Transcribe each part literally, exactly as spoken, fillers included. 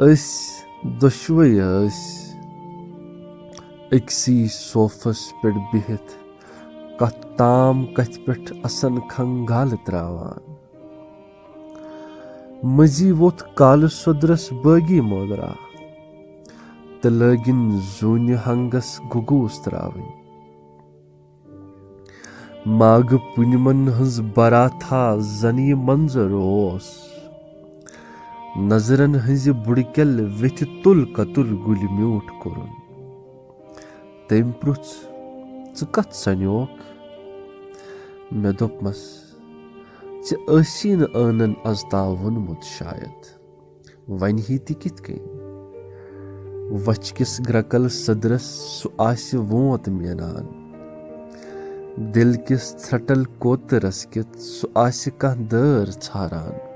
أسۍ دۄشوے ٲسۍ أکسٕے صوفس پٮ۪ٹھ بِہِتھ کتھ تام کتھِ پٮ۪ٹھ اسن کھنگالہٕ تراوان۔ مٔنٛزی ووٚتھ کالہٕ سوٚدرس بٲگی مٲدرا تہٕ لٲگِن زوٗنہِ ہنگس گُگوٗس تراوٕنۍ۔ ماگہٕ پُنِمن ہٕنٛز براتھا زن یہِ منظر اوس، نظرن ہٕنٛزِ بُڑکٮ۪ل ویتھِ تُل کتُر گُلۍ میوٗٹھ کوٚرُن۔ تٔمۍ پرُژھ، "ژٕ کتھ سنیوکھ؟" مےٚ دوٚپمس، "ژےٚ ٲسی نہٕ ٲنن از تام ووٚنمُت شاید، وۄنۍ ہی تہِ کِتھ کٔنۍ؟ وچھِ کِس گرکل سٔدرس سُہ آسہِ وونٛت مینان، دِل کِس ژھرٹل کوترس کِتھ سُہ آسہِ کانٛہہ دٲر ژھاران۔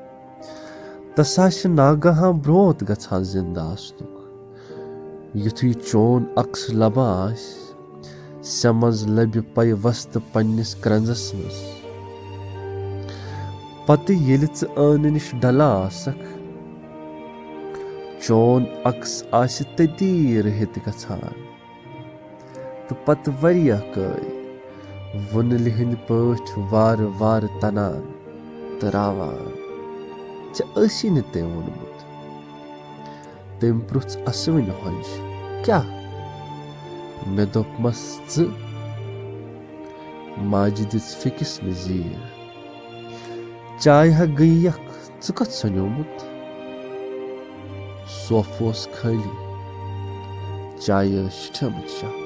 تس آسہِ ناگہاں برونٛتھ گژھان زندٕ آسنُک۔ یُتھُے چون عکس لبان آسہِ، سٮ۪منٛز لبہِ پیوستہٕ پننِس کرنزس منٛز۔ پتہٕ ییٚلہِ ژٕ ٲنہٕ نِش ڈلان آسکھ، چون عکس آسہِ تٔتی رٔہِتھ گژھان تہٕ پتہٕ واریاہ کٲلۍ وُنلہِ ہٕنٛدۍ پٲٹھۍ وارٕ وارٕ تنان تہٕ راوان۔ ژےٚ ٲسی نہٕ تٔمۍ ووٚنمُت؟" تٔمۍ پرُژھ اسوٕنہِ ہۄنٛجہِ، "کیٛاہ؟" مےٚ دوٚپمس، "ژٕ؟" ماجہِ دِژ فِکِس مےٚ زیٖر۔ "چایہِ ہا گٔیہِ یکھ، ژٕ کتھ سنیومُت؟" صوفہٕ اوس خٲلی، چایہِ ٲس شِٹھیمٕژ شاہ۔